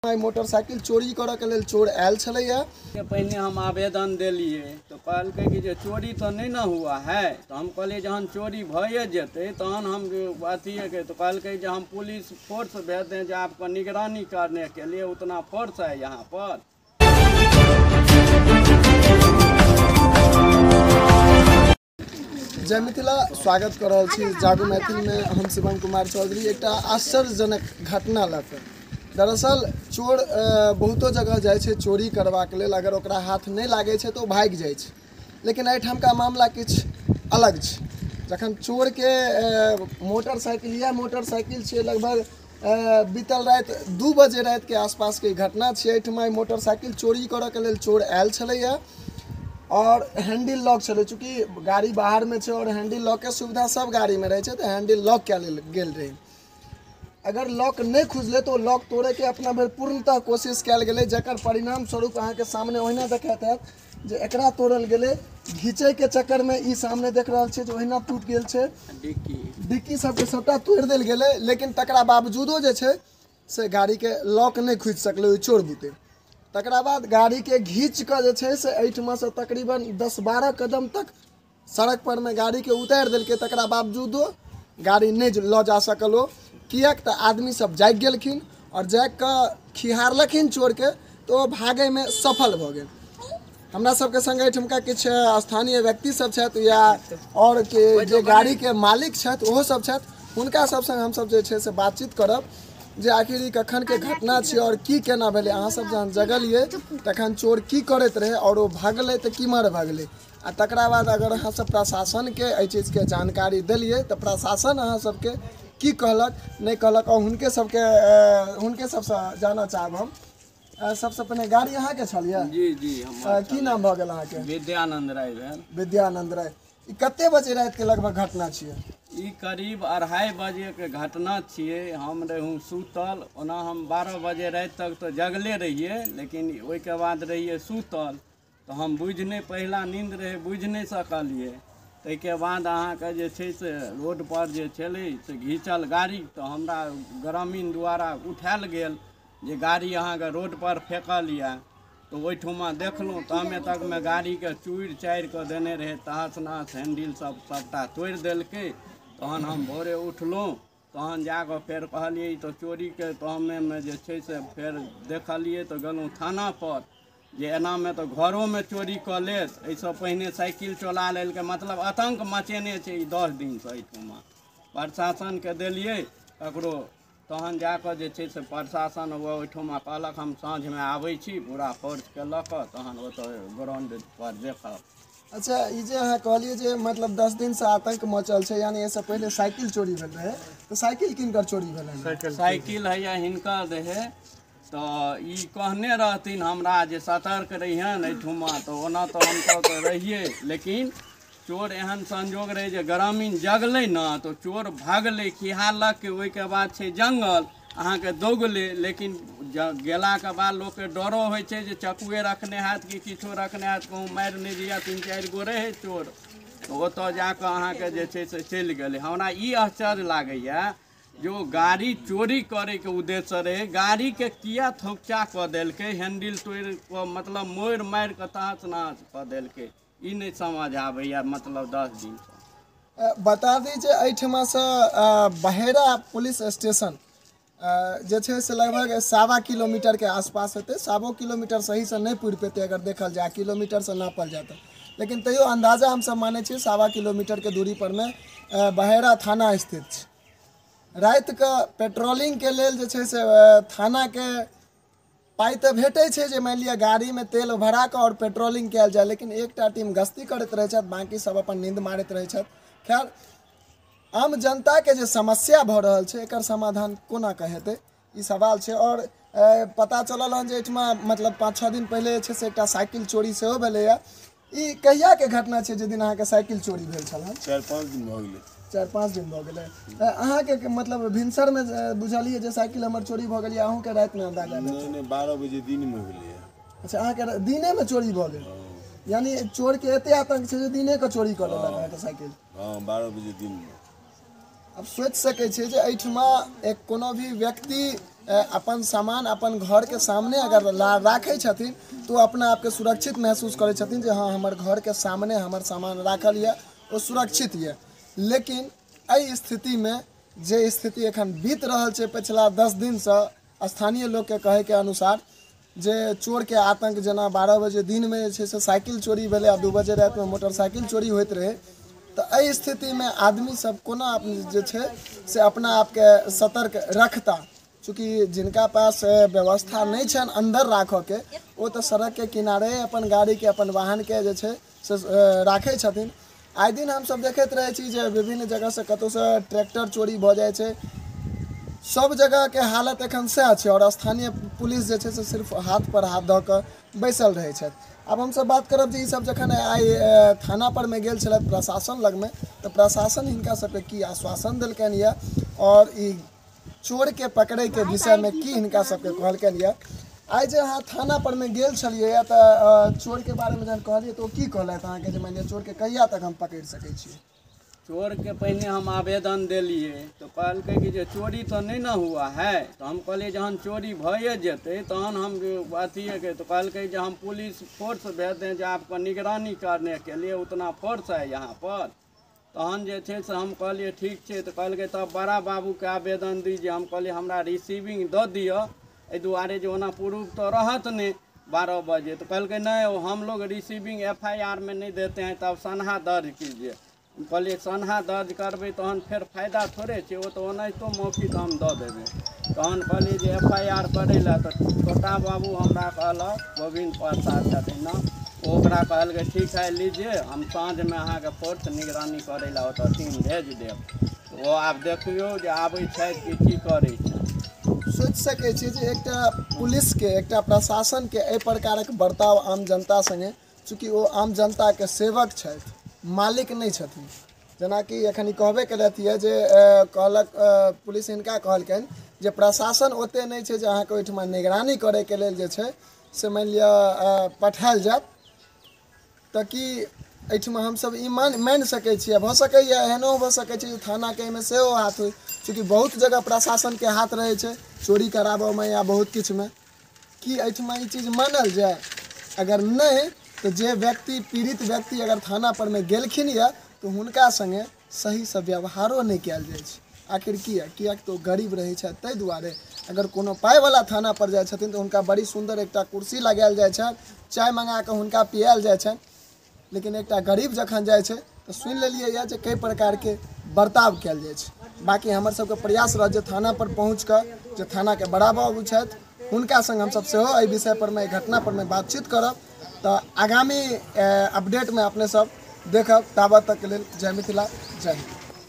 Motorcycle चोरी करऽ के लेल चोर आयल छलैया। पहिने हम आवेदन देलियै तऽ कहलकै कि जे चोरी तऽ नहि ने हुआ है, तऽ हम कहलियै जहन चोरी भए जेतै तहन हम अथिएके, तऽ कहलकै जे हम पुलिस फोर्स भेज दें जे आपको निगरानी करने के लिए, उतना फोर्स है यहाँ पर। जय मिथिला, स्वागत कर रहल छी जागू मैथिल में। हम शिवम कुमार चौधरी। एकटा आश्चर्यजनक घटना लऽ कऽ, दरअसल चोर बहुतो जगह जाइ छै चोरी करबाक लेल, अगर ओकरा हाथ नहि लागै छै तऽ ओ भागि जाइ छै। लेकिन एहिठामका मामला किछु अलग छै। जखन चोरके मोटरसाइकिल, इएह मोटरसाइकिल छियै, लगभग बीतल राति 2 बजे रातिके आसपासके घटना छियै। एहिठमा मोटरसाइकिल चोरी करऽके लेल चोर आयल छलैया और हैंडल लॉक छलै। चूँकि गाड़ी बाहर में छै और हैंडल लॉक के सुविधा सब गाड़ी में रहै छै, तऽ हैंडल लॉक कयल गेल रहै। अगर लॉक नहि खुजलै तऽ ओ लॉक तोड़ैके अपना भरि पूर्णतः कोशिश कयल गेलै, जकर परिणाम स्वरूप अहाँके सामने ओहिना देखैत हैत जे एकरा तोड़ल गेलै। घीचैके चक्करमे ई सामने देख रहल छियै जे ओहिना टूटि गेल छै, डिक्की सबके सबटा तोड़ि देल गेलै। लेकिन तकरा बावजूदो जे छै से गाड़ीके लॉक नहि खुजि सकलै ओहि चोर बुते। तकरा बाद गाड़ीके घीच कऽ जे छै से एहिठमासँ तकरीबन 10-12 कदम तक सड़क पर मे गाड़ीके उतारि देलकै। तकरा बावजूदो गाड़ी नहि लऽ जा सकल ओ, किएक तऽ आदमी सब जागि गेलखिन और जागि कऽ खिहारलखिन चोरके, तऽ ओ भागैमे सफल भऽ गेल। हमरा सबके संग एहिठमका किछु स्थानीय व्यक्ति सब छथि या और के जे गाड़ीके मालिक छथि ओहो सब छथि, हुनका सब संग हमसब जे छै से बातचीत करब जे आखिर ई कखन के घटना छै और की केना भेलै। अहाँ सब जहन जगलियै तखन चोर की करैत रहै और ओ भागलै तऽ केम्हर भागलै, आ तकरा बाद अगर अहाँ सब प्रशासनके एहि चीजके जानकारी देलियै तऽ प्रशासन अहाँ सबके की कहलक नहि कहलक, और हुनके सबके हुनके सबसँ जानऽ चाहब हम। सबसँ पहिने गाड़ी अहाँके छल यऽ? जी जी, हमर। की नाम भऽ गेल अहाँके? विद्यानंद राय भेल। विद्यानंद राय। ई कते बजे राति के लगभग घटना छियै? ई करीब 2:30 बजे के घटना छियै। हम रहूँ सुतल, ओना हम 12 बजे राति तक तऽ जगले रहियै, लेकिन ओहिके बाद रहियै सुतल, तऽ हम बुझि नहि, पहिला नींद रहै, बुझि नहि सकलियै। ताहिके बाद अहाँके जे छै से रोडपर जे छलै से घीचल गाड़ी, तऽ हमरा ग्रामीण द्वारा उठायल गेल जे गाड़ी अहाँके रोडपर फेकल यए। तऽ ओहिठुमा देखलहुँ तामे तकमे गाड़ीके चूरि चारि कऽ देने रहै, तहस नहस हैंडल सब सबटा तोड़ि देलकै। तहन हम भोरे उठलहुँ, तहन जाकऽ फेर कहलियै ई तऽ चोरीके, तहमेमे जे छै से फेर देखलियै तऽ गेलहुँ थानापर जे एनामे तऽ घरोमे चोरी कऽ लेत। एहिसँ पहिने साइकिल चोरा लेलकै, मतलब आतङ्क मचेने छै ई 10 दिनसँ एहिठुमा। प्रशासनके देलियै ककरो, तहन जाकऽ जे छै से प्रशासन ओहिठुमा कहलक हम साँझमे आबै छी पूरा फोर्सके लऽ कऽ, तहन ओतऽ ग्राउंड पर देखब। अच्छा, ई जे अहाँ कहलियै जे मतलब 10 दिनसँ आतंक मचल छै, यानी एहिसँ पहिले साइकिल चोरी भेल रहै, तऽ साइकिल किनकर चोरी भेलै? साइकिल हैया हिनकर रहै, तऽ ई कहने रहथिन हमरा जे सतर्क रहिहन एहिठुमा। तऽ ओना तऽ हमसब तऽ रहियै, लेकिन चोर एहन संजोग रहै जे ग्रामीण जगलै ने तऽ चोर भागलै, खिहारलक। ओहिके बाद छै जङ्गल, अहाँके दौगलै, लेकिन गेलाके बाद लोकके डरो होइ छै जे चकुए रखने हैत कि किछो रखने हैत, कहूँ मारि नहि दिअ। 3-4 गो रहै चोर, तऽ ओतऽ जाकऽ अहाँके जे छै से चलि गेलै। हमरा ई आश्चर्य लागैए जो गाड़ी चोरी करैके उद्देश्य रहै, गाड़ीके किया थोकचा कऽ देलकै, हैंडल तोड़ि कऽ मतलब मोड़ि मारि कऽ तहस नहस कऽ देलकै, ई नहि समझ आबैए मतलब 10 दिनसँ। बता दी जे एहिठमासँ बहेरा पुलिस स्टेशन जे छै से लगभग 1.25 किलोमीटरके आसपास हेतै। 1.25 किलोमीटर सहीसँ नहि पुरि पेतै अगर देखल जाय, किलोमीटरसँ नापल जाय तऽ, लेकिन तैयो अन्दाजा हमसब मानै छियै 1.25 किलोमीटरके दूरी परमे बहेरा थाना स्थित छै। रातिके पेट्रोलिंगके लेल जे छै से थानाके पाइ तऽ भेटै छै जे मानि लिअ गाड़ीमे तेल भरा कऽ आओर पेट्रोलिंग कयल जाय, लेकिन एकटा टीम गश्ती करैत रहै छथि, बाँकी सब अपन नींद मारैत रहै छथि। खैर, आम जनताके जे समस्या भऽ रहल छै एकर समाधान कोना कऽ हेतै, ई सवाल छै। और पता चलल हन जे एहिठमा मतलब 5-6 दिन पहिले जे छै से एकटा साइकिल चोरी सेहो भेलैए। ई कहियाके घटना छै जे दिन अहाँके साइकिल चोरी भेल छल? 4-5 दिन भऽ गेलै। 4-5 दिन भऽ गेलै। अहाँके मतलब भिनसरमे बुझलियै जे साइकिल हमर चोरी भऽ गेल या अहूँके रातिमे अन्दाजा भेल? नहि नहि, 12 बजे दिनमे भेलैए। अच्छा, अहाँके दिनेमे चोरी भऽ गेल? यानी चोरके एते आतंक छै जे दिने कऽ चोरी कऽ लेलक अहाँके साइकिल? हँ, 12 बजे दिनमे। आब सोचि सकै छियै जे एहिठमा एक कोनो भी व्यक्ति अपन सामान अपन घरके सामने अगर राखै छथिन तऽ ओ अपना आपके सुरक्षित महसूस करै छथिन जे हँ हमर घरके सामने हमर सामान राखल यऽ, ओ सुरक्षित यऽ। लेकिन एहि स्थितिमे जे स्थिति एखन बीत रहल छै पछिला 10 दिनसँ, स्थानीय लोकके कहैके अनुसार जे चोरके आतंक जेना 12 बजे दिनमे जे छै से साइकिल चोरी भेलै आ 2 बजे रातिमे मोटरसाइकिल चोरी होइत रहै, तऽ एहि स्थितिमे आदमी सब कोना जे छै से अपना आपके सतर्क रखता? चूँकि जिनका पास व्यवस्था नहि छनि अन्दर राखऽके, ओ तऽ सड़कके किनारे अपन गाड़ीके अपन वाहनके जे छै से राखै छथिन। आइ दिन हमसब देखैत रहै छी जे विभिन्न जगहसँ कतहुसँ ट्रैक्टर चोरी भऽ जाइ छै। सब जगहके हालत एखन सएह छै आओर स्थानीय पुलिस जे छै से सिर्फ हाथ पर हाथ धऽ कऽ बैसल रहै छथि। आब हमसब बात करब जे ईसब जखन आइ थाना परमे गेल छलथि प्रशासन लगमे, तऽ प्रशासन हिनका सबके की आश्वासन देलकनि यऽ आओर ई चोरके पकड़ैके विषयमे की हिनका सबके कहलकनि यऽ। आइ जे अहाँ थाना परमे गेल छलियै तऽ चोरके बारेमे जहन कहलियै तऽ ओ की कहलथि अहाँके जे मानि लिअ चोरके कहिया तक हम पकड़ि सकै छियै? चोरके पहिने हम आवेदन देलियै तऽ कहलकै कि जे चोरी तऽ नहि ने हुआ है। तऽ हम कहलियै जहन चोरी भए जेतै तहन हम अथिएके, तऽ कहलकै जे हम पुलिस फोर्स भेज दें जे आपको निगरानी करने के लिए, उतना फोर्स है यहाँ पर। तहन जे छै से हम कहलियै ठीक छै। तऽ कहलकै तब बड़ा बाबूके आवेदन दीजिए। हम कहलियै हमरा रिसीविंग दऽ दिअ, एहि दुआरे जे ओना प्रूफ तऽ रहत नहि 12 बजे। तऽ कहलकै नहि हम लोग रिसीविंग FIR में नहीं देते हैं, तब सनहा दर्ज कीजिए। कहलियै सनहा दर्ज करबै तहन फेर फायदा थोड़े छै, ओ तऽ ओनाहितो मौखिक हम दऽ देबै। तहन कहलियै जे FIR करै लए, तऽ छोटा बाबू हमरा कहलक, गोविन्द प्रसाद छथिन ने, ओ ओकरा कहलकै ठीक है लीजिए, हम साँझमे अहाँके फोर्स निगरानी करै लए ओतऽ टीम भेज देब। ओ आब देखियौ जे आबै छथि कि की करै छै। सोचि सकै छी जे एकटा पुलिसके एकटा प्रशासनके एहि प्रकारक बर्ताव आम जनता सङ्गे, चूँकि ओ आम जनताके सेवक छथि, मालिक नहि छथिन। जेनाकि एखन ई कहबे केलथि यऽ जे कहलक पुलिस हिनका कहलकनि जे प्रशासन ओतेक नहि छै जे अहाँके ओहिठमा निगरानी करैके लेल जे छै से मानि लिअ पठायल जायत। तऽ की एहिठमा हमसब ई मानि सकै छियै? भऽ सकैए एहनो भऽ सकै छै जे थानाके एहिमे सेहो हाथ होइ, चूँकि बहुत जगह प्रशासनके हाथ रहै छै चोरी कराबऽमे या बहुत किछुमे। की एहिठमा ई चीज मानल जाय? अगर नहि तऽ जे व्यक्ति पीड़ित व्यक्ति अगर थाना परमे गेलखिन यऽ तऽ हुनका सङ्गे सहीसँ व्यवहारो नहि कयल जाइ छै। आखिर किया? किएक तऽ ओ गरीब रहै छथि ताहि दुआरे। अगर कोनो पाइवला थाना पर जाइ छथिन तऽ हुनका बड़ी सुन्दर एकटा कुर्सी लगायल जाइ छनि, चाय मँगा कऽ हुनका पियायल जाइ छनि। लेकिन एकटा गरीब जखन जाइ छै तऽ सुनि लेलियै यऽ जे कई प्रकारके बर्ताव कयल जाइ छै। बाँकी हमर सबके प्रयास रहत जे थाना पर पहुँच कऽ जे थानाके बड़ा बाबू छथि हुनका सङ्ग हमसब सेहो एहि विषय परमे एहि घटना परमे बातचीत करब। तऽ आगामी अपडेटमे अपने सब देखब। ताबत तकके लेल जय मिथिला, जय हिन्द।